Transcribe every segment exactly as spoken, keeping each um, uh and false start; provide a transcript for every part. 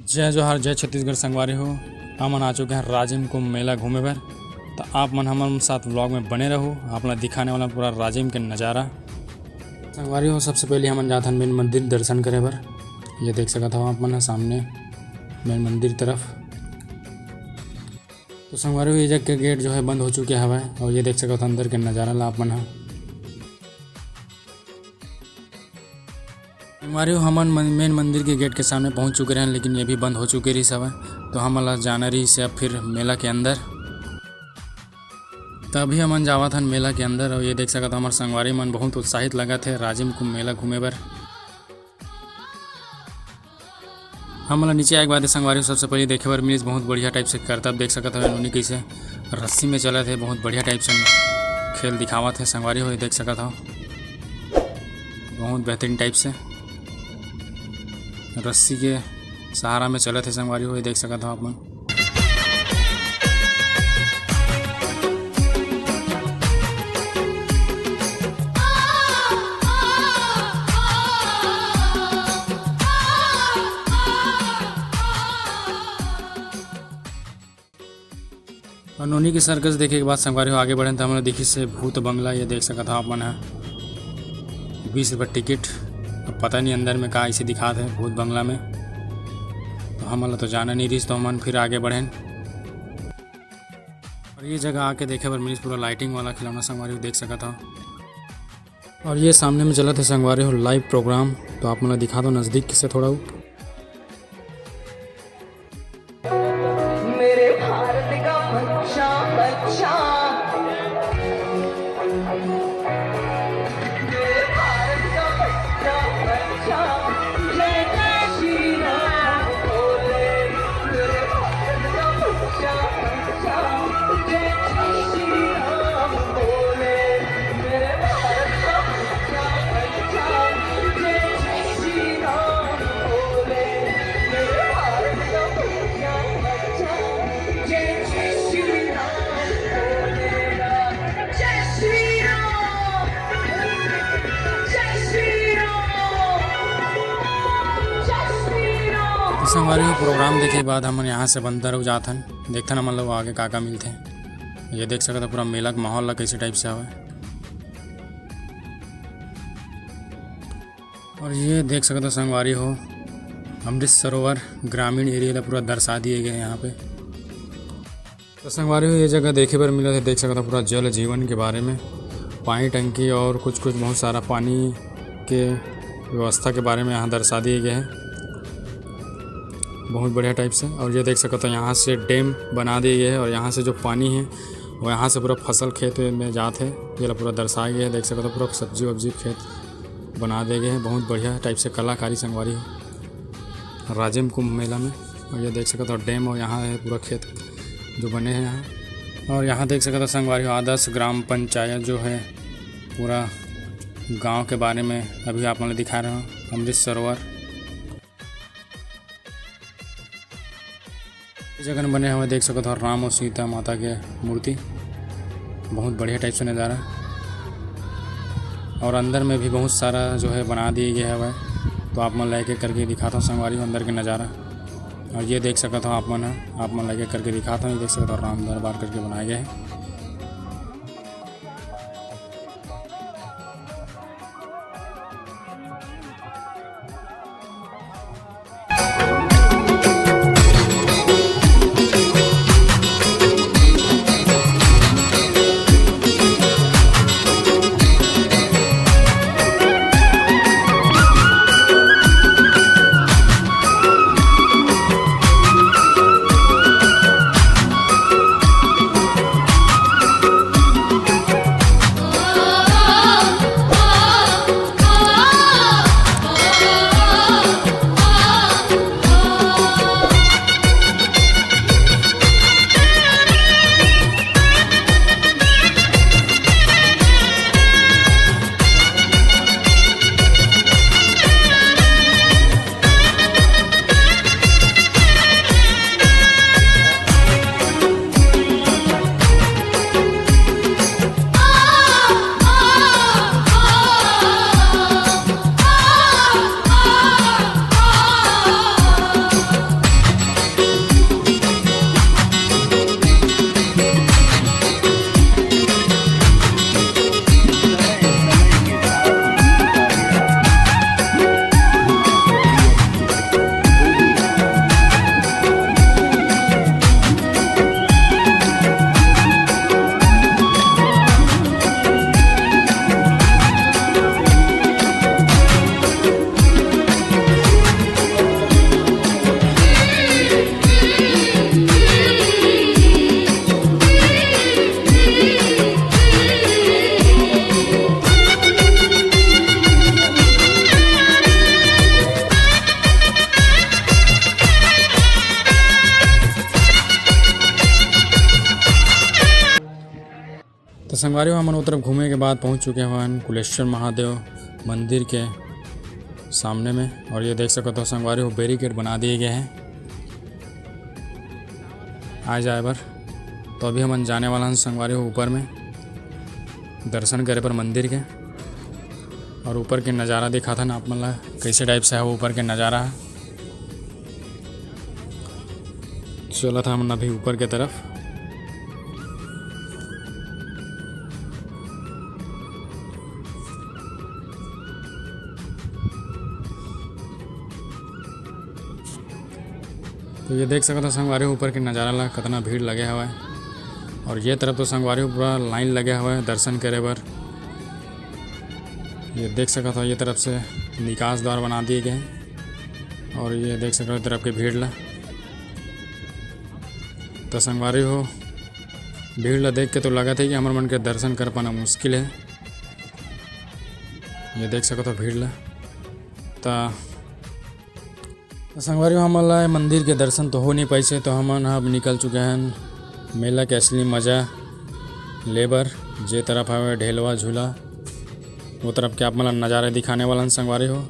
जय जोहार, जय छत्तीसगढ़ संगवारी हो। हमन आ चुके हैं राजिम कुंभ मेला घूमे बर। तो आप मन हमन साथ vlog में बने रहू, आप ला दिखाने वाला पूरा राजिम के नज़ारा। संगवारी हो, सबसे पहले हमन जात हन मेन मंदिर दर्शन करे बर। ये देख सकत हव आप मन ह सामने मेन मंदिर तरफ। तो संगवारी हो, ये जग के गेट जो है बंद हो चुके हवय और ये देख सकत हव अंदर के नज़ारा ला आप मन ह। संगवारी हो, हमन मन-, मेन मंदिर के गेट के सामने पहुंच चुके रहन, लेकिन ये भी बंद हो चुके रहिस हवय। तो हमन ला जाना रहिस अब फिर मेला के अंदर। तभी हमन जावत हन मेला के अंदर। और ये देख सकत हव, हमर संगवारी मन बहुत उत्साहित लगत हे राजिम कुंभ मेला घूमे बर। हमन ला नीचे आए के बाद संगवारी हो, सबसे पहले देखे बर मिलिस बहुत बढ़िया टाइप से करतब। देख सकत हव नोनी कैसे रस्सी में चलत हे, बहुत बढ़िया टाइप से खेल दिखावत हे संगवारी हो। ये देख सकत हव बहुत बेहतरीन टाइप से रस्सी के सहारा में चलत हे संगवारी हो। ये देख सकत हव आप मन। और नोनी के सर्कस देखे के बाद संगवारी हो आगे बढ़ेन, त हमन ला दिखिस हे भूत बंगला। ये देख सकत हव आप मन ह, बीस रुपये टिकट। अब पता नहीं अंदर में का ऐसे दिखात हे भूत बंगला में, तो हमन ला तो जाना नहीं रहिस, तो हमन फिर आगे बढ़ेन। और ये जगह आके देखे बर मिलिस पूरा लाइटिंग वाला खिलौना संगवारी हो देख सकत हव। और ये सामने में चलत हे संगवारी हो लाइव प्रोग्राम, तो आप मन ला दिखा दो नजदीक से थोड़ा। मेरे भारत का बच्चा, बच्चा, मेरे भारत का बच्चा, बच्चा, जय जय श्री राम बोले। मेरे भारत का बच्चा, बच्चा, जय जय श्री राम बोले। मेरे भारत का बच्चा, बच्चा, जय जय श्री राम बोले। मेरे भारत का बच्चा, बच्चा, जय जय श्री राम बोले। जय श्री राम, जय श्री राम, जय श्री राम। तो संगवारी हो, प्रोग्राम देखे के बाद हमन यहाँ से बंदर हो जात हन। देखथन हमन लोग आगे का का मिलथे। ये देख सकत हव पूरा मेला के माहौल ला कैसे टाइप से हवय। और ये देख सकत हव संगवारी हो, अमृत सरोवर ग्रामीण एरिया ला पूरा दर्शा दिए गए हे यहाँ पे। तो संगवारी हो, ये जगह देखे बर मिलत हे, देख सकत हव पूरा जल जीवन के बारे में, पानी टंकी और कुछ कुछ बहुत सारा पानी के व्यवस्था के बारे में यहाँ दर्शा दिए गए हे। बहुत बढ़िया टाइप से। और ये देख सकत हव यहाँ से डैम बना दिए गए हे और यहाँ से जो पानी हे वो यहाँ से पूरा फसल खेत में जात हे। ये ला पूरा दर्शाए गए हे, देख सकत हव पूरा सब्जी वब्जी खेत बना दे गए हे। बहुत बढ़िया टाइप से कलाकारी संगवारी हो राजिम कुंभ मेला में। और ये देख सकत हव डैम और यहाँ हे पूरा खेत जो बने हे यहाँ। और यहाँ देख सकत हव संगवारी हो आदर्श ग्राम पंचायत जो हे पूरा गांव के बारे में अभी आप मन ला दिखा रहे हो। अमृत सरोवर इस जगह में बने हवय, देख सकत हव राम और सीता माता के मूर्ति, बहुत बढ़िया टाइप से नज़ारा। और अंदर में भी बहुत सारा जो है बना दिए गए हवय, तो आप मन ला एक एक करके दिखात हव संगवारी हो अंदर के नज़ारा। और ये देख सकत हव आप मन ह, आप मन ला एक एक करके दिखात हव, ये देख सकत हव राम दरबार करके बनाए गए हे। संगवारी हो, हमन ओ तरफ घूमे के बाद पहुंच चुके हवन कुलेश्वर महादेव मंदिर के सामने में। और ये देख सकत हो संगवारी हो, बैरिकेड बना दिए गए हैं आए जाए बर। तो अभी हमन जाने वाला हन संगवारी हो ऊपर में दर्शन करे बर मंदिर के। और ऊपर के नज़ारा दिखाथन आप मन ला, कैसे टाइप से है वो ऊपर के नज़ारा है। चलत हमन अभी ऊपर के तरफ। तो ये देख सकत हो संगवारी हो ऊपर के नज़ारा ला, कितना भीड़ लगे हवय। और ये तरफ तो संगवारी हो पूरा लाइन लगे हवय दर्शन करे बर। ये देख सकत हो ये तरफ से निकास द्वार बना दिए गए हैं। और ये देख सकत हो ये तरफ के भीड़ ला। तो संगवारी हो, भीड़ ला देख के तो लगत है कि हमर मन के दर्शन कर पाना मुश्किल है। ये देख सकत हो भीड़ ला। त तो संगवारी हो, हमन ला मंदिर के दर्शन तो हो नहीं पाइसे, तो हमन ह अब निकल चुके हन मेला के असली मजा ले बर। जे तरफ हवे ढेलवा झूला, वो तरफ के आप मन ला नज़ारा दिखाने वाला हन संगवारी हो।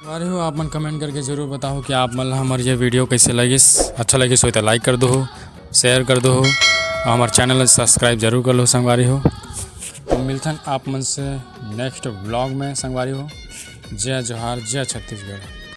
संगवारी हो, आप मन कमेंट करके जरूर बताओ कि आप मन ला हमर ये वीडियो कैसे लगिस। अच्छा लगिस होय तो लाइक कर दो, शेयर कर दो, और हमर चैनल ला सब्सक्राइब जरूर कर लो संगवारी हो। तो मिलथन आप मन से नेक्स्ट व्लॉग में संगवारी हो। जय जोहार, जय छत्तीसगढ़।